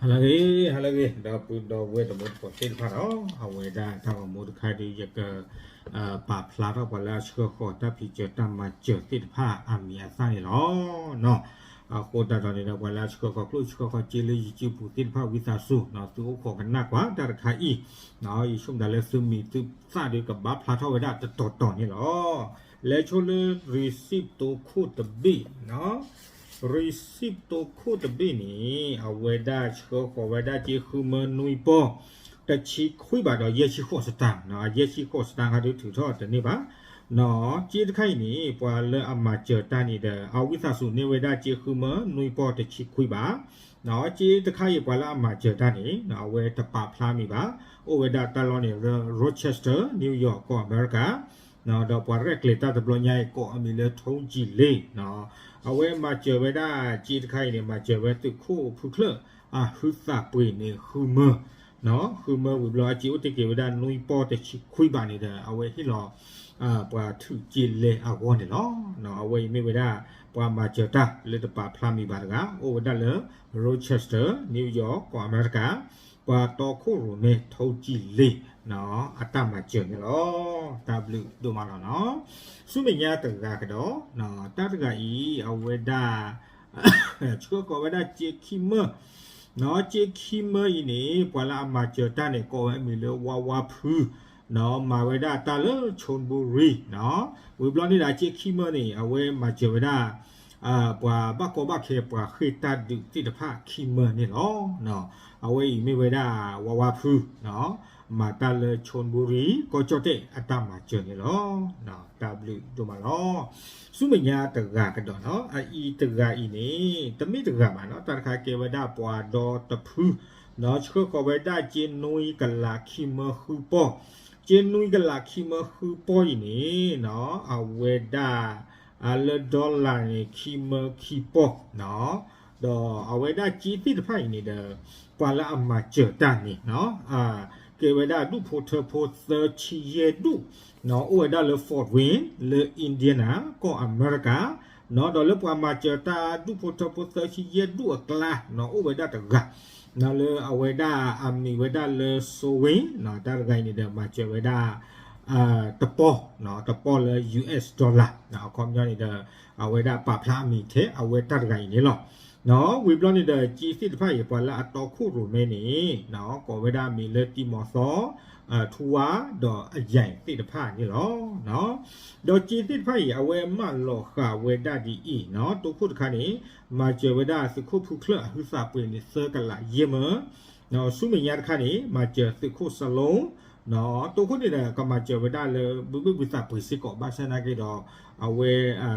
ဟါလၢအဂ့ၤ ဟါလၢအဂ့ၤ ဒီပုၢ်ဒီဝဲၢ်တံၤသကိးသ့ၣ်တဖၣ်ဒီး အဝဲဒၣ်တၢ်ဂီၤမူတခါဒီး ယက ပာ်ဖျါထီၣ်ပှၤလၢအဆှၢဃီၤတၢ်ဖံးစၢၤတၢ်မၤစၢၤသ့ၣ်တဖၣ်အမံၤအသၣ်န့ၣ်လီၤ. အဃိသတးဒီးန့ၣ်ဒီး ပှၤလၢအဆှၢဃီၤကျိၣ်ဆှၢဃီၤစ့လၢ YouTube ပူၤသ့ၣ်တဖၣ် ဝံသးစူၤ သုအိၣ်ခိးကနၣ်ကွၢ်တၢ်တခါအံၤ, ယဆိကမိၣ်ဒၣ်လၢသုမံၤသုသၣ်ဒီး ကဘၣ်ဖျါထီၣ်ဝဲဒၣ်တတီၤတီၤန့ၣ်လီၤ. လဲၤဆိလၢ receipt တိခိၣ်တဘ့ၣ် receipt တိခိၣ်တဘ့ၣ်န့ၣ် အဝဲဒၣ်ဆှၢဃီၤဝဲဒၣ်စ့ဃုမၢနွံပီၢ် တဆံခွံဘးဒီးယဲၢ်ဆံဃိးစတၢၣ်, ယဲၢ်ဆံဃိးစတၢၣ်ခါဒုးထုးထီၣ်တန့ၢ်ဘၣ်. စ့တခါအံၤန့ၣ် ပှၤလၢအမၤစၢၤတၢ်န့ၣ်ဒီး အဝံသးစူၤန့ၢ်ဝဲဒၣ်စ့ဃုမၢနွံပီၢ်တဆံခွံဘး, စ့တခါအံၤပှၤလၢအမၤစၢၤတၢ်န့ၣ် အဝဲတပာ်ဖျါမံၤဘၣ်, အိၣ်ဝဲဒၣ်တၢ်လီၢ်န့ၣ် Rochester New York ကီၢ်အမဲရကၤ ဒီးပှၤရဲၣ်ကျဲၤတၢ်တဘျီညါအံၤ ကိးအမံၤလၢ ထိၣ်ကံၣ်လ့ အဝဲမၤစၢၤဝဲဒၣ်စ့တခါအံၤန့ၣ် မၤစၢၤဝဲသုးခိၣ်ဖုချၢၣ်အဟုသးပှ့ၤန့ၣ် ဃုမၢ, ဃုမၢဝံၤဘျီ အစ့အိၣ်တ့ၢ်က့ၤဝဲဒၣ်နွံပီၢ်တဆံခွံဘးန့ၣ်ဒီး အဝဲဟ့ၣ်လီၤ ပှၤထုးစ့လဲအဂီၢ်န့ၣ်လီၤ. အဝဲအံၤမ့ၢ်ဝဲဒၣ် ပှၤမၤစၢၤတၢ်လၢတပာ်ဖျါမံၤဘၣ်တဂၤ အိၣ်ဝဲဒၣ်လၢ Rochester New York ကီၢ်အမဲရကၤ ပှၤတီခိၣ်ရိၣ်မဲထိၣ်ကံၣ်လ့ အတၢ်မၤစၢၤန့ၣ်လီၤ. တၢ်ဘျုးဒိၣ်မးလီၤနီၤ. ဆူမဲာ်ညါတဂၤကဒီး တၢ်တဂၤအံၤ အဝဲဒၣ် ဆှၢဃီၤဝဲဒၣ်စ့ခံမၢ, စ့ခံမၢအံၤန့ၣ် ပှၤလၢအမၤစၢၤတၢ်န့ၣ် ကိးဝဲအမံၤလၢ ဝါဝါဖု မၤဝဲဒၣ်တၢ်လၢ Chonburi ဝံၤဘျီန့ၣ်ဒီး စ့ခံမၢန့ၣ် အဝဲမၤစၢၤဝဲဒၣ် ပှၤဘၣ်ကီဘၣ်ခဲ ပှၤဃ့ၢ်တၢ်ဒုးသ့ၣ်တဖၣ်ခံမၢန့ၣ်လီၤ. အဝဲအံၤမ့ၢ်ဝဲဒၣ် ဝါဝါဖု မၤတၢ်လၢ Chonburi ကီၢ်ကၠီၣ်တဲၣ်အတၢ်မၤစၢၤန့ၣ်လီၤ. တၢ်ဘျုးဒိၣ်မးလီၤ. ဆူမဲာ်ညါတဂၤကဒီးနီၤ အအံၤတဂၤအံၤန့ၣ် တမ့ၢ်တဂၤဘၣ်နီၤ တၢ်တခါကဲဝဲဒၣ်ပှၤဒီတဖု ဆှၢဃီၤဝဲဒၣ်စ့နွံကလးခံမၢဃုပီၢ်, စ့နွံကလးခံမၢဃုပီၢ်အံၤန့ၣ် အဝဲဒၣ် လၢ dollar န့ၣ် ခံမၢခံပီၢ် ဒီးအဝဲဒၣ်စ့သ့ၣ်တဖၣ်အံၤန့ၣ်ဒီး ပှၤလၢအမၤစၢၤတၢ်န့ၣ် ကဲဝဲဒၣ်ဒူၣ်ဖိထၢဖိသၢဆံယဲၢ်ဒူၣ် အိၣ်ဝဲဒၣ်လၢ Fort Wayne လၢ Indiana ကီၢ်အမဲရကၤ ဒီးလၢပှၤမၤစၢၤတၢ်ဒူၣ်ဖိထၢဖိသၢဆံယဲၢ်ဒူၣ်အကျါ အိၣ်ဝဲဒၣ်တဂၤ လၢအဝဲဒၣ်အမံၤဝဲဒၣ်လၢ Sewing တၢ်တဂၤအံၤန့ၣ်ဒီး မၤစၢၤဝဲဒၣ် တပီၢ် တပီၢ်လၢ US dollar အခီပညီန့ၣ်ဒီး အဝဲဒၣ်ပာ်ဖျါအမံၤထဲအဝဲတၢ်တဂၤအံၤန့ၣ်လီၤ. ဝံၤဘျီန့ၣ်ဒီး စ့သ့ၣ်တဖၣ်အံၤ ပှၤလၢအတီခိၣ်ရိၣ်မဲန့ၣ် ကိးဝဲဒၣ်အမံၤလၢ တံၤမီၤသီ ထူဝါ ဒီးအယဲၢ်သ့ၣ်တဖၣ်န့ၣ်လီၤ. ဒီးစ့သ့ၣ်တဖၣ်အံၤ အဝဲမၢလီၤဃာ်ဝဲဒၣ်ဒ်အံၤနီၤ တိခိၣ်တခါန့ၣ် မၤစၢၤဝဲဒၣ်သုးခိၣ်ဖုချၢၣ်အဟုသးပှ့ၤန့ၣ် သၢကလးယဲၢ်မၢ, ဆူမဲာ်ညါတခါန့ၣ် မၤစၢၤသုးခိၣ်စလိ တိခိၣ်န့ၣ်ဒီး ကမၤစၢၤဝဲဒၣ်လၢ ဘုဘ့ၣ်ဘုသးပှ့ၤစ့ၢ်ကီး ဘၣ်ဆၣ်သနာ်က့ဒီး အဝဲ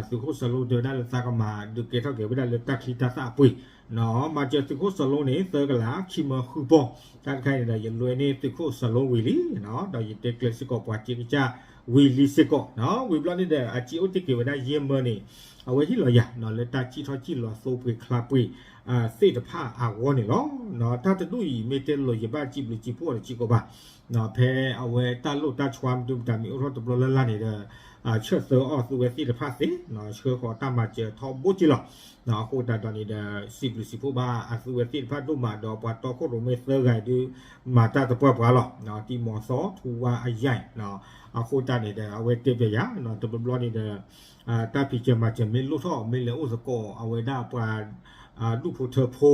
သုးခိၣ်စလိတဲဝဲဒၣ်လၢသးကမၤဒုးကဲထီၣ်က့ၤဝဲဒၣ်လၢတၢ်ချံတၢ်သၣ်အပှ့ၤ မၤစၢၤသုးခိၣ်စလိန့ၣ် သၢကလးခံမၢဃုပီၢ်, တၢ်တခါန့ၣ်ဒီး ယလွဲန့ၢ်သုးခိၣ်စလိဝံၤလံ, ဒီးယတဲကျဲၤစ့ၢ်ကီးပှၤစ့ကစၢ်ဝံၤလံစ့ၢ်ကီး, ဝံၤဘျီန့ၣ်ဒီး အစ့အိၣ်တ့ၢ်က့ၤဝဲဒၣ်ယဲၢ်မၢန့ၣ် အဝဲဟ့ၣ်လီၤယၤ လၢတၢ်စံၣ်ထီၣ်စံၣ်လီၤသိပှ့ၤချါပှ့ၤသ့ၣ်တဖၣ်အဂီၢ်န့ၣ်လီၤ. တၢ်တဒူၣ်အံၤ မ့ၢ်တဲလိၤယဘၣ်စံးဘျုးစံးဖှိၣ်အီၤတစဲးကီးဘၣ်, ဖဲအဝဲတၢ်လိၣ်တၢ်ဆှါမနုၤမတၤမ့ၢ်အိၣ်ထီၣ်တဘျီလၢ်လၢ်န့ၣ်ဒီး ဆၢသၢအီၣ်သုဝဲသ့ၣ်တဖၣ်သ့, ဆှၢဃီၤတၢ်မၤစၢၤထီဘိက့လီၤ. အဃိသတးဒီးန့ၣ်ဒီး စံးဘျုးစံးဖှိၣ်ဘၣ်အသုဝဲသ့ၣ်တဖၣ်ဒိၣ်မးဒီး ပှၤတီခိၣ်ရိၣ်မဲသၢဂၤအံၤဒုး မၤတၢ်သပှၢ်ပှၤလီၤ. တံၤမီၤသီ ထူဝါအယဲၢ်, အဃိသတးန့ၣ်ဒီး အဝဲတဲပျဲယၤ တဘျီဘျီန့ၣ်ဒီး တၢ်ဖံးစၢၤမၤစၢၤမ့ၢ်လိၣ်ထီၣ် မ့ၢ်လဲၤအိၣ်သကိးအဝဲဒၣ်ပှၤ ဒူၣ်ဖိထၢဖိ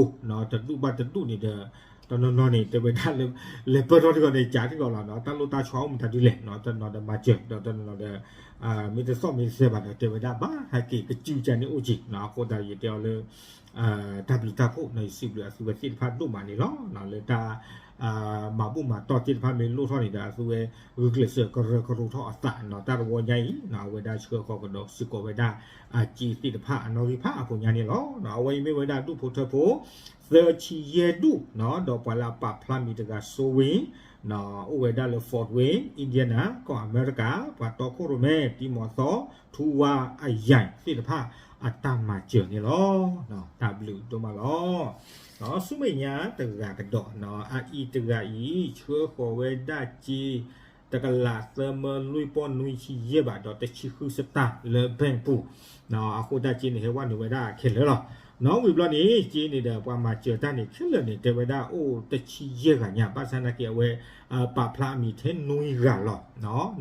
တဒူၣ်ဘၣ်တဒူၣ်န့ၣ်ဒီး တနီၤနီၤန့ၣ် တဲဝဲဒၣ်လၢ လဲၤပၢၢ်ထီၣ်တဂီၤန့ၣ် ကးတဂီၤလီၤနီၤ, တၢ်လိၣ်တၢ်ဆှါအိၣ်မတၤဒုလဲၣ်နီၤ, တနီၤဒီးမၤစၢၤ ဒီးတနီၤဒီး မ့ၢ်တသီၣ်မ့ၢ်တသဲဘၣ်ဒီး တဲဝဲဒၣ်ဘၣ် ဟဲက့ၤကစုကန့ၣ်အိၣ်က့ၤနီၤ, အဃိသတးယတဲအီၤလၢ တၢ်ဘျုးတၢ်ဖှိၣ်နီၤ ယစံးဘျုးအသုဝဲသ့ၣ်တဖၣ်ဒိၣ်မးန့ၣ်လီၤ. လၢတၢ် မၤဘူၣ်မၤတီၢ်သ့ၣ်တဖၣ်မ့ၢ်လိၣ်ထီၣ်န့ၣ်ဒီး အသုဝဲဂုာ်ကျဲးစၢးကရၢကရိထီၣ်အသးနီၤ, တၢ်တဝီညါအံၤ အဝဲဒၣ်ဆှၢဃီၤကဒီးစ့ၢ်ကီးဝဲဒၣ် အစ့သ့ၣ်တဖၣ်အနီၣ်ဂံၢ်ဖးအပူၤညါန့ၣ်လီၤ. အဝဲအံၤမ့ၢ်ဝဲဒၣ်ဒူၣ်ဖိထၢဖိ သၢဆံယဲၢ်ဒူၣ်နီၤ, ဒီးပှၤလၢအပာ်ဖျါမံၤတဂၤ စိဝ့ အိၣ်ဝဲဒၣ်လၢ Fort Wayne Indiana ကီၢ်အမဲရကၤ, ပှၤတီခိၣ်ရိၣ်မဲ တံၤမီၤသီ ထူဝါ အယဲၢ်သ့ၣ်တဖၣ် အတၢ်မၤစၢၤန့ၣ်လီၤ. တၢ်ဘျုးဒိၣ်မးလီၤ. ဆူမဲာ်ညါတဂၤကဒီးနီၤ, အအံၤတဂၤအံၤ ဆှၢဃီၤဝဲဒၣ်စ့ တကလးသၢမၢလွံၢ်ပီၢ်နွံဆံယဲၢ်ဘးဒီးတဆံဃုစတၢ်လၢ bank ပူၤ, အဃိတၢ်စ့န့ၣ် ဟဲဝဲနုာ်ဝဲဒၣ်ခဲလၢာ်လီၤ. နီၣ် ဝံၤဘျီန့ၣ် က့န့ၣ်ဒီး ပှၤမၤစၢၤတၢ်န့ၣ် ခဲလၢာ်န့ၣ် တဲဝဲဒၣ်အိၣ်တဆံယဲၢ်ဂၤညါ ဘၣ်ဆၣ်နာ်က့အဝဲ ပာ်ဖျါအမံၤထဲနွံဂၤလီၤ,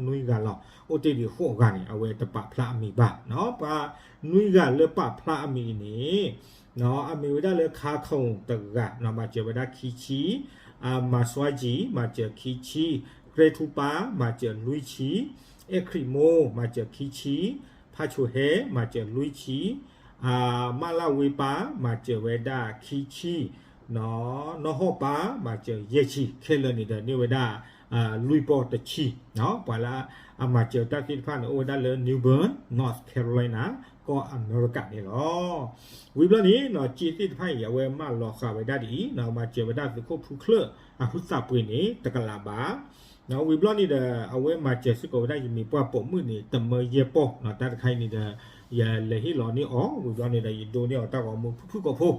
နွံဂၤလီၤ အိၣ်တ့ၢ်ဒံးဃိးဂၤန့ၣ် အဝဲတပာ်ဖျါအမံၤဘၣ်, ပှၤနွံဂၤလၢပာ်ဖျါအမံၤအံၤန့ၣ် အမ့ၢ်ဝဲဒၣ်လၢ ခါခုၣ် တဂၤ မၤစၢၤဝဲဒၣ်ခံဆံ, မၤစွါကံ မၤစၢၤခံဆံ, ကြဲထူပၢ် မၤစၢၤလွံၢ်ဆံ, အဲၣ်ခရံာ်မိၢ် မၤစၢၤခံဆံ, ဖးဆိၣ်ဟဲ မၤစၢၤလွံၢ်ဆံ, မၣ်လၣ်ဝ့ပၢ် မၤစၢၤဝဲဒၣ်ခံဆံ, နီၢ်ဟီၣ်ပၢ် မၤစၢၤယဲၢ်ဆံ ခဲလၢာ်န့ၣ်ဒီးန့ၢ်ဝဲဒၣ် လွံၢ်ပီၢ်တဆံ, ပှၤလၢအမၤစၢၤတၢ်သ့ၣ်တဖၣ်န့ၣ် အိၣ်ဝဲဒၣ်လၢ New Bern, North Carolina ကီၢ်အမဲရကၤန့ၣ်လီၤ. ဝံၤဘျီန့ၣ် က့သ့ၣ်တဖၣ်အံၤ အဝဲမၢလီၤဃာ်ဝဲဒၣ်ဒ်အံၤ မၤစၢၤဝဲဒၣ်သုးခိၣ်ဖူချၢၣ် အဟုသးပှ့ၤန့ၣ် တကလးဘး ဝံၤဘျီန့ၣ်ဒီး အဝဲမၤစၢၤစ့ၢ်ကီးဝဲဒၣ်ယမ့ၢ်ပှၢ်ပိာ်မုၣ်န့ၣ် တမၢယဲၢ်ပီၢ်, တၢ်တခါအံၤန့ၣ်ဒီး ယလဲၤဟ့ၣ်လီၤန့ၢ်အီၤ, ဝံၤဘျီန့ၣ်ဒီး ယဒိးန့ၢ်အီၤတၢ်ဂီၤမူဖုၣ်ဖုၣ်ကိာ်ဖိ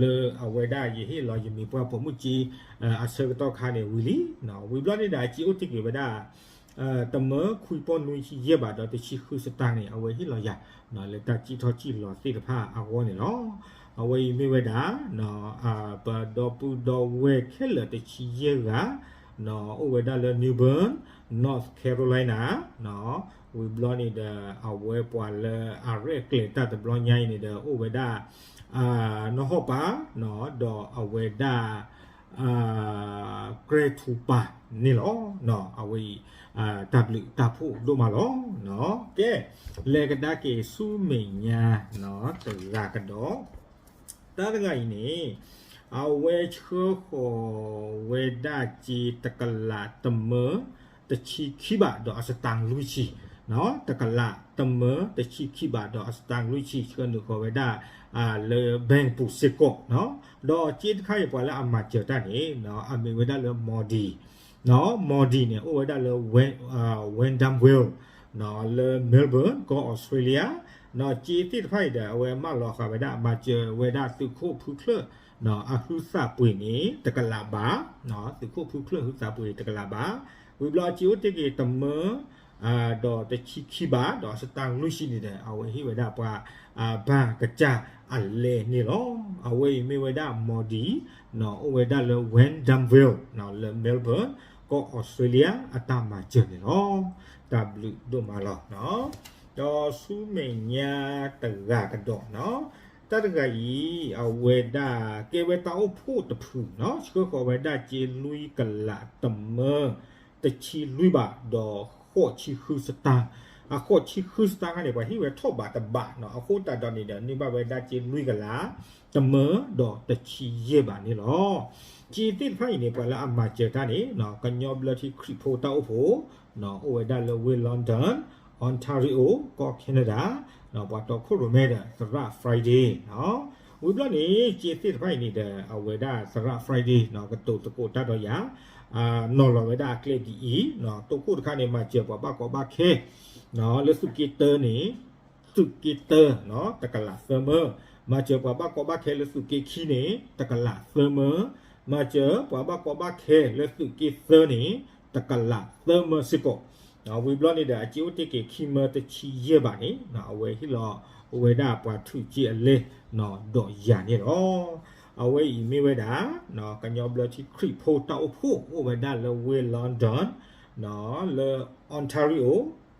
လၢအဝဲဒၣ်ယဟ့ၣ်လီၤယမ့ၢ်ပှၢ်ပိာ်မုၣ်က့ အဆၢကတီၢ်ခါန့ၣ်ဝံၤလံ, ဝံၤဘျီန့ၣ်ဒီး အက့အိၣ်တ့ၢ်က့ၤဝဲဒၣ် တမၢခွံပီၢ်နွံဆံယဲၢ်ဘးဒီးတဆံဃုစတၢ်န့ၣ် အဝဲဟ့ၣ်လီၤယၤ လၢတၢ်စံၣ်ထီၣ်စံၣ်လီၤသ့ၣ်တဖၣ်အဂီၢ်န့ၣ်လီၤ. အဝဲအံၤမ့ၢ်ဝဲဒၣ် ပဒီပုၢ်ဒီဝဲၢ်ခဲလၢာ်တဆံယဲၢ်ဂၤ အိၣ်ဝဲဒၣ်လၢ New Bern, North Carolina, ဝံၤဘျီန့ၣ်ဒီး အဝဲပှၤလၢအရဲၣ်ကျဲၤတၢ်တဘျီညါအံၤန့ၣ်ဒီး အိၣ်ဝဲဒၣ် နီၢ်ဟီၣ်ပၢ် ဒီးအဝဲဒၣ် ကြဲထူပၢ်န့ၣ်လီၤ. အဝဲအံၤ တၢ်ဘျုးတၢ်ဖှိၣ်ဒိၣ်မးလီၤ. ကဲ လဲၤကဒါက့ၤဆူမဲာ်ညါ တဂၤကဒီး တၢ်တဂၤအံၤန့ၣ် အဝဲဆှၢဃီၤဝဲဒၣ်က့တကလးတမၢ တဆံခံဘးဒီးအစတၢ်လွံၢ်ဆံ, တကလးတမၢတဆံခံဘးဒီးအစတၢ်လွံၢ်ဆံ ဆှၢနုာ်ဃီၤဝဲဒၣ် လၢ bank ပူၤစ့ၢ်ကီး, ဒီးက့တခါအံၤပှၤလၢအမၤစၢၤတၢ်န့ၣ် အမ့ၢ်ဝဲဒၣ်လၢ Maude, Maude န့ၣ် အိၣ်ဝဲဒၣ်လၢ Wyndham Vale လၢ Melbourne ကီၢ် Australia, က့သ့ၣ်တဖၣ်အံၤဒီး အဝဲမၢလီၤဃာ်ဝဲဒၣ် မၤစၢၤဝဲဒၣ်သုးခိၣ်ဖုချၢၣ် အဟုသးပှ့ၤန့ၣ် တကလးဘး, သုးခိၣ်ဖုချၢၣ်ဟုသးပှ့ၤတကလးဘး, ဝံၤဘျီက့အိၣ်တ့ၢ်က့ၤတမၢ ဒီးတဆံခံဘး ဒီးအစတၢ်လွံၢ်ဆံန့ၣ်ဒီး အဝဲဟ့ၣ်ဝဲဒၣ်ပှၤ ဘၣ်ကစၢ်အလဲန့ၣ်လီၤ. အဝဲအံၤမ့ၢ်ဝဲဒၣ် Maude အိၣ်ဝဲဒၣ်လၢ Wyndham Vale လၢ Melbourne ကီၢ် Australia အတၢ်မၤစၢၤန့ၣ်လီၤ. တၢ်ဘျုးဒိၣ်မးလီၤ. ဒီးဆူမဲာ်ညါတဂၤကဒီးနီၤ, တၢ်တဂၤအံၤ အဝဲဒၣ်ကဲဝဲတၢ်အိၣ်ဖှိၣ်တဖုနီၤ, ဆှၢဃီၤဝဲဒၣ်က့လွံၢ်ကလးတမၢ တဆံလွံၢ်ဘး ဒီးဃိးဆံဃုစတၢ်, အဃိးဆံဃုစတၢ်ခါန့ၣ် ပှၤဟ့ၣ်ဝဲထီၣ်ဘးတဘးနီၤ, အဃိသတးဒီးန့ၣ်ဒီး န့ၢ်ဘၣ်ဝဲဒၣ်က့လွံၢ်ကလးတမၢ ဒီးတဆံယဲၢ်ဘးန့ၣ်လီၤ. က့သ့ၣ်တဖၣ်အံၤန့ၣ် ပှၤလၢအမၤစၢၤတၢ်န့ၣ် ကညီဘျၢထံခရံာ်ဖိတၢ်အိၣ်ဖှိၣ် အိၣ်ဝဲဒၣ်လၢဝ့ၢ် London, Ontario ကီၢ် Canada, ပှၤတီခိၣ်ရိၣ်မဲဒီးသရၣ် Friday နီၤ. ဝံၤဘျီန့ၣ် က့သ့ၣ်တဖၣ်အံၤန့ၣ်ဒီး အဝဲဒၣ်သရၣ် Friday နီၤ ကတိၤသကိးတၢ်ဒီးယၤ နီၤလီၤဝဲဒၣ်အကျဲဒ်အံၤ, တိခိၣ်တခါန့ၣ် မၤစၢၤပှၤဘၣ်ကီဘၣ်ခဲ လၢသုးက့တၢန့ၣ် သုးက့တၢ တကလးသၢမၢ, မၤစၢၤပှၤဘၣ်ကီဘၣ်ခဲလၢသုးက့ခံန့ၣ် တကလးသၢမၢ, မၤစၢၤပှၤဘၣ်ကီဘၣ်ခဲလၢသုးက့သၢန့ၣ် တကလးသၢမၢစ့ၢ်ကီး. ဝံၤဘျီန့ၣ်ဒီး အက့အိၣ်တ့ၢ်က့ၤခံမၢတဆံယဲၢ်ဘးန့ၣ် အဝဲဟ့ၣ်လီၤဝဲဒၣ်ပှၤထုးက့အလဲ ဒီးယၤန့ၣ်လီၤ. အဝဲအံၤမ့ၢ်ဝဲဒၣ် ကညီဘျၢထံခရံာ်ဖိတၢ်အိၣ်ဖှိၣ် အိၣ်ဝဲဒၣ်လၢဝ့ၢ် London လၢ Ontario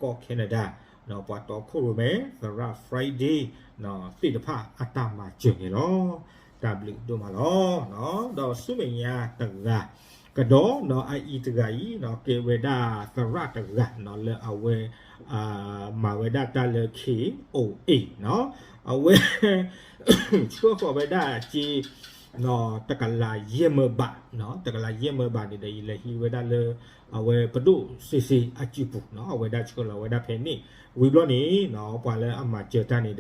ကီၢ် Canada ပှၤတီခိၣ်ရိၣ်မဲ သရၣ် Friday သ့ၣ်တဖၣ်အတၢ်မၤစၢၤန့ၣ်လီၤ. တၢ်ဘျုးဒိၣ်မးလီၤ. ဒီးဆူမဲာ်ညါတဂၤကဒီးနီၤ, အအံၤတဂၤအံၤ ကဲဝဲဒၣ်သရၣ်တဂၤနီၤ လၢအဝဲ မၤဝဲဒၣ်တၢ်လၢ K O A နီၤ, အဝဲ ဆှၢဃီၤဝဲဒၣ်က့ တကလးယဲၢ်မၢဘး, တကလးယဲၢ်မၢဘးန့ၣ်ဒီး ယလဲၤဟံးဝဲဒၣ်လၢ အဝဲပဒိၣ်စ့စ့အစုပူၤနီၤ, အဝဲဒၣ်ဆှၢလီၤဝဲဒၣ်ဖဲန့ၣ်, ဝံၤဘျီန့ၣ်နီၤ ပှၤလၢအမၤစၢၤတၢ်န့ၣ်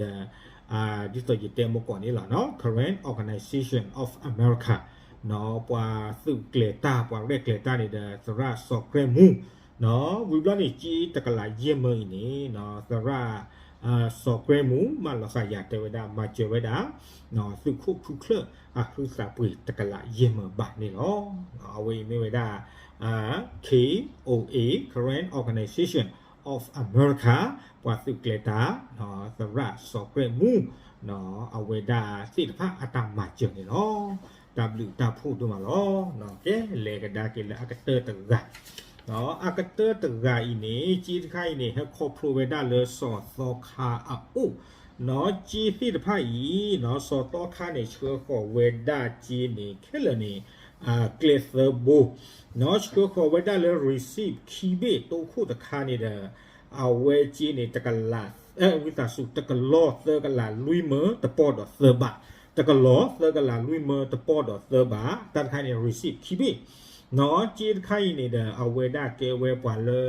ဒီး ဒ်သိးယတဲမ့ၢ်ကီးန့ၣ်လီၤနီၤ, Karen Organization of America နီၤ, ပှၤသုးကျဲၤတၢ် ပှၤရဲၣ်ကျဲၤတၢ်န့ၣ်ဒီး သရၣ်စီၤကြဲမူနီၤ, ဝံၤဘျီန့ၣ် က့တကလးယဲၢ်မၢအံၤန့ၣ်နီၤ သရၣ် စီၤကြဲမူ မၢလီၤဃာ်ယၤတဲဝဲဒၣ် မၤစၢၤဝဲဒၣ် သုးခိၣ်ဖုချၢၣ်အဟုသးပှ့ၤတကလးယဲၢ်မၢဘးန့ၣ်လီၤ. အဝဲအံၤမ့ၢ်ဝဲဒၣ် K O A, Karen Organization of of America ပှၤသုးကျဲၤတၢ် သရၣ်စီၤကြဲးမူ အဝဲဒၣ်သ့ၣ်တဖၣ်အတၢ်မၤစၢၤန့ၣ်လီၤ. တၢ်ဘျုးတၢ်ဖှိၣ်ဒိၣ်မးလီၤ. ကဲ လဲၤကဒါက့ၤလၢအကတၢၢ်တဂၤ အကတၢၢ်တဂၤအံၤန့ၣ် ကၠ့တခါအံၤန့ၣ် ဟဲခီဖျိဝဲဒၣ်လၢစီၤသီခါအအိၣ် နီၢ်ကၠ့သ့ၣ်တဖၣ်အံၤ နီၢ်စီၤသီခါန့ၣ် ဆှၢဃီၤဝဲဒၣ်ကၠ့န့ၣ် ခဲလၢာ်န့ၣ် ကျဲသၢဘိ နီၢ်ဆှၢဃီၤဝဲဒၣ်လၢ receipt ခံဘ့ၣ်တိခိၣ်တခါန့ၣ်ဒီး အဝဲကၠ့န့ၣ် တကလး ဝံသးစူၤ တကလီၢ်သၢကလးလွံၢ်မၢတပီၢ်ဒီးသၢဘး, တကလီၢ်သၢကလးလွံၢ်မၢတပီၢ်ဒီးသၢဘး, တၢ်တခါန့ၣ် receipt ခံဘ့ၣ် နီၢ်ကၠ့တခါအံၤန့ၣ်ဒီး အဝဲဒၣ်ကဲဝဲပှၤလၢ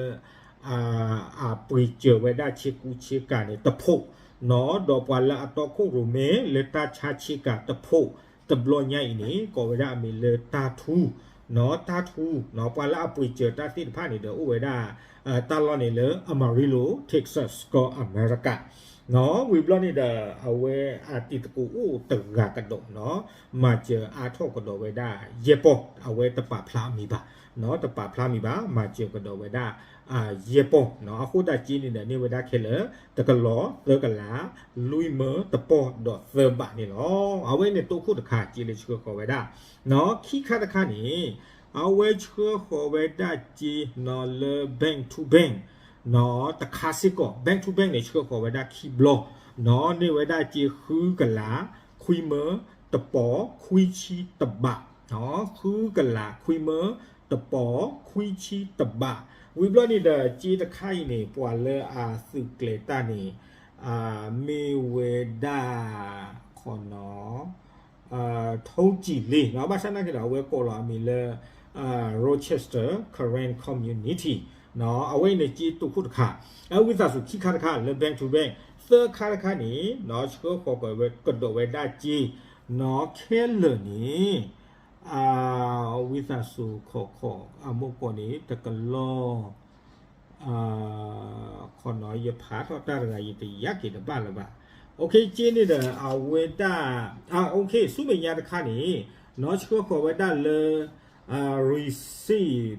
အပှ့ၤစၢၤဝဲဒၣ်ဆ့ကူဆ့ကၤန့ၣ်တဖိး, နီၢ်ဒီးပှၤလၢအတီခိၣ်ရိၣ်မဲလၢတၢ်ဆါဆ့ကၤတဖိး, တဘျီညါအံၤန့ၣ် ကိးဝဲဒၣ်အမံၤလၢတၢ်ထူ, နီၢ်တၢ်ထူ, နီၢ်ပှၤလၢအပှ့ၤစၢၤတၢ်သ့ၣ်တဖၣ်န့ၣ်ဒီး အိၣ်ဝဲဒၣ် တၢ်လီၢ်န့ၣ်လၢ Amarillo Texas ကီၢ်အမဲရကၤ နီၢ်ဝံၤဘျီန့ၣ်ဒီး အဝဲအတံၤသကိးအိၣ်တဂၤကဒီးနီၢ် မၤစၢၤအါထီၣ်ကဒီးဝဲဒၣ်ယဲၢ်ပီၢ်, အဝဲတပာ်ဖျါအမံၤဘၣ်, နီၢ်တပာ်ဖျါမံၤဘၣ်, မၤစၢၤကဒီးဝဲဒၣ် ယဲၢ်ပီၢ်, နီၢ်အဃိသတးကၠ့န့ၣ်ဒီးန့ၢ်ဝဲဒၣ်ခဲလၢာ် တကလီၢ်သၢကလး လွံၢ်မၢတပီၢ်ဒီးသၢဘးန့ၣ်လီၤ. အဝဲန့ၣ်တိခိၣ်တခါ ကၠ့လၢဆှၢဃီၤဝဲဒၣ်, နီၢ်ခံခါတခါန့ၣ် အဝဲဆှၢဃီၤဝဲဒၣ်ကၠ့နီၢ်လၢ bank to bank နီၢ်တခါစ့ၢ်ကီး bank to bank န့ၣ် ဆှၢဃီၤဝဲဒၣ်ခံဘျီ, နီၢ်န့ၢ်ဝဲဒၣ်ကၠ့ဃုကလး ခွံမၢတပီၢ် ခွံဆံတဘး, ဃုကလး ခွံမၢတပီၢ် ခွံဆံတဘး, ဝံၤဘျီန့ၣ်ဒီး ကၠ့တခါအံၤန့ၣ် ပှၤလၢအသုးကျဲၤတၢ်န့ၣ် မ့ၢ်ဝဲဒၣ် ခီနီၢ် ထိကံလ့ ဘၣ်ဆၣ်နာ်က့ဒီး အဝဲကိးလီၤအမံၤလၢ Rochester Karen Community နီၢ် အဝဲအံၤန့ၣ် ကၠ့တိခိၣ်တခါ, အဝံသးစူၤ ခံခါတခါလၢ bank to bank, သၢခါတခါန့ၣ် နီၢ်ဆှၢဃီၤကဝဲကဒီးဝဲဒၣ်ကၠ့, နီၢ်ခဲလၢာ်န့ၣ် ဝံသးစူၤ ခီၣ်ခီၣ် အမိၢ်ကီၢ်န့ၣ် တကလီၢ် ခီနီၢ် ယဖးထီၣ်တၢ်တဂၤ ယတယါက့ၤတဘၣ်လၢၤဘၣ်. ကၠ့န့ၣ်ဒီး အဝဲဒၣ် ဆူမဲာ်ညါတခါန့ၣ် နီၢ်ဆှၢဃီၤဝဲဒၣ်လၢ receipt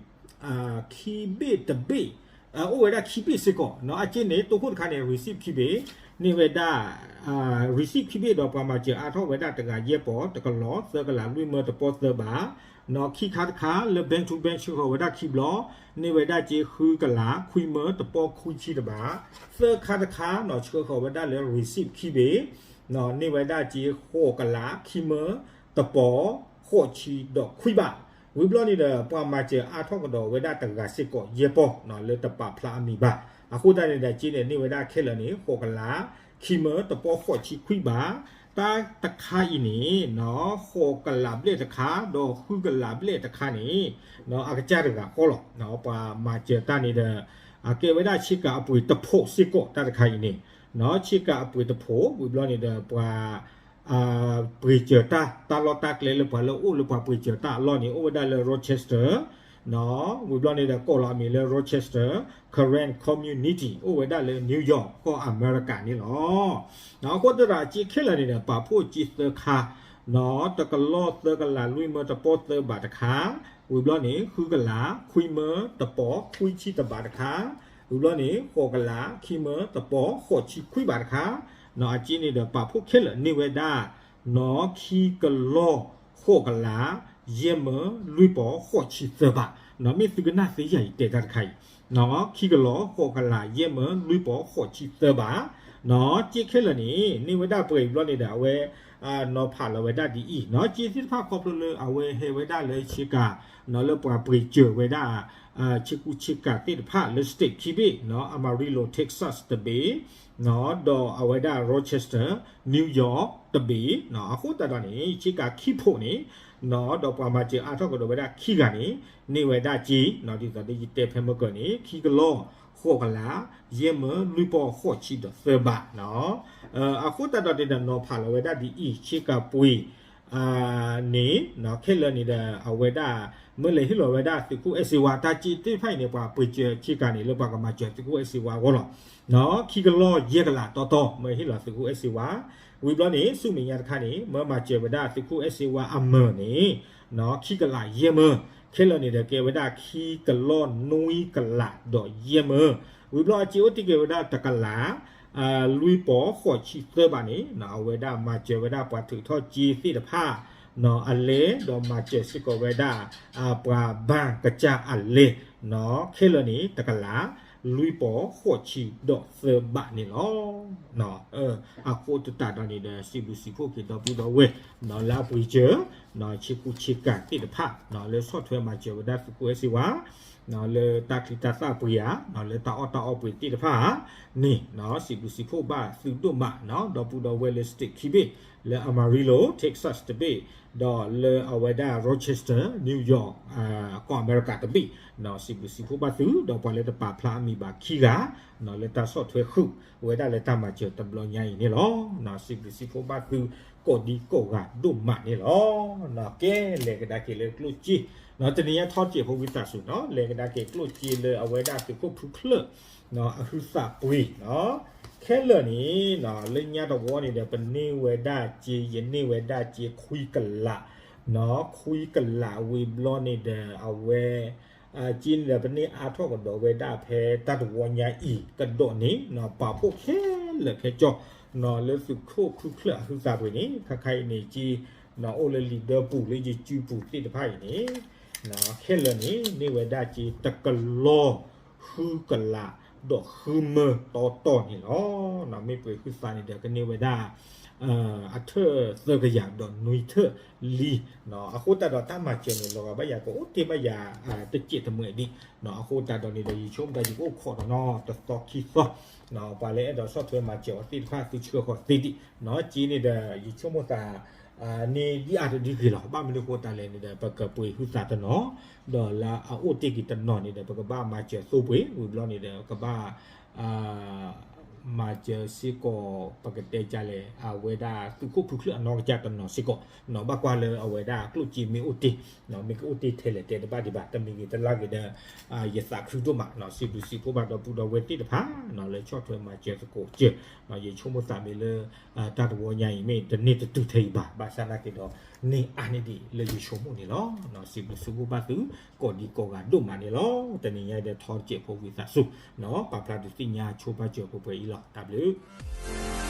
ခံဘ့ၣ်တဘ့ၣ်, အိၣ်ဝဲဒၣ်ခံဘ့ၣ်စ့ၢ်ကီး, နီၢ်အကၠ့န့ၣ် တိခိၣ်တခါန့ၣ် receipt ခံဘ့ၣ်, န့ၢ်ဝဲဒၣ် receipt ခံဘ့ၣ်ဒီးပှၤမၤစၢၤအါထီၣ်ဝဲဒၣ်တဂၤယဲၢ်ပီၢ် တကလီၢ်သၢကလးလွံၢ်မၢတပီၢ်သၢဘး, နီၢ်ခံခါတခါလၢ bank to bank ဆှၢဃီၤဝဲဒၣ်ခံဘျီ, န့ၢ်ဝဲဒၣ်ကၠ့ဃုကလး ခွံမၢတပီၢ်ခွံဆံတဘး, သၢခါတခါ နီၢ်ဆှၢဃီၤဝဲဒၣ်လၢ receipt ခံဘ့ၣ်, နီၢ်န့ၢ်ဝဲဒၣ်ကၠ့ဃိးကလး ခံမၢတပီၢ်ဃိးဆံဒီးခွံဘး, ဝံၤဘျီန့ၣ်ဒီး ပှၤမၤစၢၤအါထီၣ်ကဒီးဝဲဒၣ်တဂၤစ့ၢ်ကီးယဲၢ်ပီၢ် နီၢ်လၢတပာ်ဖျါအမံၤဘၣ်. အဃိသတးန့ၣ်ဒီး ကၠ့န့ၣ်န့ၢ်ဝဲဒၣ်ခဲလၢာ်န့ၣ် ဃိးကလး ခံမၢတပီၢ်ဃိးဆံခွံဘး, တၢ်တခါအံၤန့ၣ် နီၢ်ဃိးကလးဘျဲၣ်တခါ ဒီးဃုကလးဘျဲၣ်တခါန့ၣ် နီၢ်အကစၢ်တဂၤဃီလီၤ. နီၢ်ပှၤမၤစၢၤတၢ်န့ၣ်ဒီး အကဲဝဲဒၣ်ဆ့ကၤအပှ့ၤတဖိးစ့ၢ်ကီး တၢ်တခါအံၤန့ၣ်, နီၢ်ဆ့ကၤအပှ့ၤတဖိး ဝံၤဘျီန့ၣ်ဒီး ပှၤ ပှ့ၤစၢၤတၢ် တၢ်လီၢ်တၢ်ကျဲလၢပှၤလၢအအိၣ်လၢပှၤပှ့ၤစၢၤတၢ်အလီၢ်န့ၣ် အိၣ်ဝဲဒၣ်လၢ Rochester, နီၢ်ဝံၤဘျီန့ၣ်ဒီး ကိးလီၤအမံၤလၢ Rochester Karen Community အိၣ်ဝဲဒၣ်လၢ New York ကီၢ်အမဲရကၤန့ၣ်လီၤ. နီၢ်အဃိသတးဒီး ကၠ့ခဲလၢာ်န့ၣ်ဒီး ပာ်ဖှိၣ်ကၠ့သၢခါ, နီၢ်တကလီၢ်သၢကလးလွံၢ်မၢတပီၢ်သၢဘးတခါ, ဝံၤဘျီန့ၣ် ဃုကလး ခွံမၢတပီၢ်ခွံဆံတဘးတခါ, ဝံၤဘျီန့ၣ် ဃိးကလး ခံမၢတပီၢ်ဃိးဆံခွံဘးတခါ, နီၢ်အကၠ့န့ၣ်ဒီး ပာ်ဖှိၣ်ခဲလၢာ်န့ၢ်ဝဲဒၣ် နီၢ်ခံကလီၢ် ဃိးကလး ယဲၢ်မၢလွံၢ်ပီၢ်ဃိးဆံသၢဘး, နီၢ်မ့ၢ်သုကနၣ်သ့ယၤအံၤတဲတၢ်တခါအံၤ, နီၢ်ခံကလီၢ် ဃိးကလး ယဲၢ်မၢလွံၢ်ပီၢ်ဃိးဆံသၢဘး, နီၢ်ကၠ့ခဲလၢာ်န့ၣ် န့ၢ်ဝဲဒၣ်ပှဲၤအံၤဘျီန့ၣ်ဒီး အဝဲ နီၢ်ဖးလီၤဝဲဒၣ်ဒ်အံၤ, နီၢ်ကၠ့သ့ၣ်တဖၣ်ခီဖျိလၢ အဝဲဟဲဝဲဒၣ်လၢဆ့ကၤ နီၢ်လၢပှၤပှ့ၤစၢၤဝဲဒၣ် ဆ့ကူဆ့ကၤသ့ၣ်တဖၣ်လၢ state ခံဘ့ၣ်, နီၢ် Amarillo Texas တဘ့ၣ်, နီၢ်ဒီးအဝဲဒၣ် Rochester New York တဘ့ၣ်, နီၢ်အဃိသတးဒီးန့ၣ် ဆ့ကၤခံဖှိၣ်န့ၣ်, နီၢ်ဒီးပှၤမၤစၢၤအါထီၣ်ကဒီးဝဲဒၣ်ခံဂၤန့ၣ် န့ၢ်ဝဲဒၣ်ကၠ့, နီၢ်ဒ်သိးလၢယတဲဖဲမုၢ်ကၢၤန့ၣ် ခံကလီၢ် ဃိးကလး ယဲၢ်မၢလွံၢ်ပီၢ်ဃိးဆံဒီးသၢဘး, နီၢ်အဃိသတးဒီးန့ၣ်ဒီး နီၢ်ဖးလီၤဝဲဒၣ်ဒ်အံၤ ဆ့ကၤပှ့ၤ န့ၣ် နီၢ်ခဲလၢာ်န့ၣ်ဒီး အဝဲဒၣ် မၢလဲၤဟ့ၣ်လီၤဝဲဒၣ်သုးခိၣ်အဲၣ်စ့ဝါ တၢ်ကၠ့သ့ၣ်တဖၣ်အံၤန့ၣ် ပှၤပှ့ၤစၢၤဆ့ကၤန့ၣ် လၢပှၤကမၤစၢၤသုးခိၣ်အဲၣ်စ့ဝါအဂီၢ်လီၤ. နီၢ်ခံကလီၢ်ယဲၢ်ကလးတီတီ မၢဟ့ၣ်လီၤသုးခိၣ်အဲၣ်စ့ဝါ, ဝံၤဘျီန့ၣ် ဆူမဲာ်ညါတခါန့ၣ် မၢမၤစၢၤဝဲဒၣ်သုးခိၣ်အဲၣ်စ့ဝါအမၢန့ၣ် နီၢ်ခံကလးယဲၢ်မၢ ခဲလၢာ်န့ၣ်ဒီးကဲဝဲဒၣ်ခံကလီၢ်နွံကလးဒီးယဲၢ်မၢ, ဝံၤဘျီအစ့အိၣ်တ့ၢ်က့ၤဝဲဒၣ်တကလး လွံၢ်ပီၤဃိးဆံသၢဘးန့ၣ် အဝဲဒၣ်မၤစၢၤဝဲဒၣ်ပှၤထုးထီၣ်စ့သ့ၣ်တဖၣ် အလဲ ဒီးမၤစၢၤစ့ၢ်ကီးဝဲဒၣ် ပှၤဘၣ်ကစၢ်အလဲ ခဲလၢာ်န့ၣ် တကလး လွံၢ်ပီၤဃိးဆံဒီးသၢဘးန့ၣ်လီၤ. အဃိသတးဒီးန့ၣ်ဒီး စံးဘျုးစံးဖှိၣ်က့ၤဒီပုၢ်ဒီဝဲၢ် လၢအပှ့ၤစၢၤ ဆ့ကူဆ့ကၤသ့ၣ်တဖၣ် လၢဆီၣ်ထွဲမၤစၢၤဝဲဒၣ်သုးခိၣ်အဲၣ်စ့ဝါ လၢတၢ်ချံတၢ်သၣ်ပှ့ၤဧါ လၢတၢ်အီၣ်တၢ်အီပှ့ၤသ့ၣ်တဖၣ်ဧါန့ၣ် စံးဘျုးစံးဖှိၣ်ဘၣ်သုဒိၣ်မး ဒီပုၢ်ဒီဝဲၢ်လၢ state ခံဘ့ၣ် လၢ Amarillo Texas တဘ့ၣ် ဒီးလၢအဝဲဒၣ် Rochester New York ကီၢ်အမဲရကၤတဘ့ၣ် စံးဘျုးစံးဖှိၣ်ဘၣ်သု ဒီးပှၤလၢတပာ်ဖျါအမံၤဘၣ်ခံဂၤ လၢတၢ်ဆီၣ်ထွဲဃုာ်ဝဲဒၣ်လၢတၢ်မၤစၢၤတဘျီညါအံၤန့ၣ်လီၤ. စံးဘျုးစံးဖှိၣ်ဘၣ်သု ကိးဒံကိးဂၤဒိၣ်မးန့ၣ်လီၤ. ကဲ လဲၤကဒါက့ၤလၢကျိၣ်စ့ တနံၤညါထီၣ်စဲးဖိဝံသးစူၤနီၤ လဲၤကဒါက့ၤကျိၣ်စ့လၢအဝဲဒၣ်သုးခိၣ်ဖုချၢၣ် အဟုသးပှ့ၤ ခဲလၢာ်န့ၣ် လၢညါတဝီန့ၣ်ဒီး ပန့ၢ်ဝဲဒၣ်စ့ ယန့ၢ်ဝဲဒၣ်စ့ခွံကလး ခွံကလးဝံၤဘျီန့ၣ်ဒီး အဝဲ စ့န့ၣ်ဒီး ပန့ၢ်အါထီၣ်ကဒီးဝဲဒၣ်ဖဲတၢ်တဝီညါအံၤ ကဒီးန့ၣ် ပာ်ဖှိၣ်ခဲလၢာ်ခဲဆ့ လၢသုးခိၣ်ဖုချၢၣ်အဟုသးပှ့ၤန့ၣ် ခါခါအံၤန့ၣ် စ့ အိၣ်လၢလံာ်ဒၢပူၤလၢယစုပူၤသ့ၣ်တဖၣ်အံၤန့ၣ် ခဲလၢာ်န့ၣ် န့ၢ်ဝဲဒၣ်စ့တကလီၢ် ဃုကလး ဒီးဃုမၢတီတီန့ၣ်လီၤ. မ့ၢ်ပှ့ၤဟုသးန့ၣ်ဒီး ကန့ၢ်ဝဲဒၣ် အထၢၣ်သၢကယၤဒီးနွံထၢၣ်လံ. အဃိသတးဒီးတၢ်မၤစၢၤန့ၣ် လီၤဂာ်ဘၣ်ယၤကအိၣ်တ့ၢ်ဘၣ်ယၤ တစဲးတမှဲးဒံး. အဃိသတးဒီးန့ၣ်ဒီး ယဆိကမိၣ်တၢ်ယကအိၣ်ခိးဒီးနီၤ တသီခံသီ ပှၤလၢအဲၣ်ဒိးဆီၣ်ထွဲမၤစၢၤအီၤသ့ၣ်တဖၣ် သုဆှၢဃီၤသ့ဒံး. စ့န့ၣ်ဒီး ယဆိကမိၣ်သး န့ၢ်ဒ်အါတဒ်ဂ့ၤလီၤ. ဘၣ်မနုၤအဃိသတးလဲၣ်န့ၣ်ဒီး ပကပှ့ၤဟုသးတနီၤ ဒီးလၢအအိၣ်တ့ၢ်က့ၤတနီၤန့ၣ်ဒီး ပကဘၣ်မၤစၢၤသိပှ့ၤ ဝံၤဘျီန့ၣ်ဒီး ကဘၣ် မၤစၢၤစ့ၢ်ကီး ပကတဲဒ်လဲၣ် အဝဲဒၣ်သုးခိၣ်ဖုချၢၣ်အနီၢ်ကစၢ်တနီၤစ့ၢ်ကီး ဘၣ်ကွၢ်လၢအဝဲဒၣ်ကျိၣ်စ့မ့ၢ်အိၣ်တ့ၢ် မ့ၢ်ကအိၣ်တ့ၢ်ထဲလဲၣ်တဲတဘၣ်ဒံးဘၣ် တမံၤဂ့ၤတလါဂ့ၤဒီး ယသးခုဒိၣ်မး စံးဘျုးစံးဖှိၣ်ဘၣ်ဒီပုၢ်ဒီဝဲၢ်သ့ၣ်တဖၣ် လၢဆီၣ်ထွဲမၤစၢၤသကိးစၢၤ ယဆိကမိၣ်သးမ့ၢ်လၢ တၢ်တဝီညါအံၤမ့ၢ်တန့ၢ်တတုၤထဲအံၤဘၣ် ဘၣ်ဆၣ်နာ်က့ၤဒီး န့ၢ်အါန့ၢ်ဒံးလၢယဆိကမိၣ်န့ၣ်လီၤ. စံးဘျုးစံးဖှိၣ်ဘၣ်သု ကိးဒံကိးဂၤဒိၣ်မးန့ၣ်လီၤ. တနံၤညါအံၤဒီးထီစဲးဖိဝံသးစူၤ ပာ်ဖျါဒုးသ့ၣ်ညါဆိပာ်စၢၤပှဲၤပှဲၤအံၤလီၤ. တၢ်ဘျုး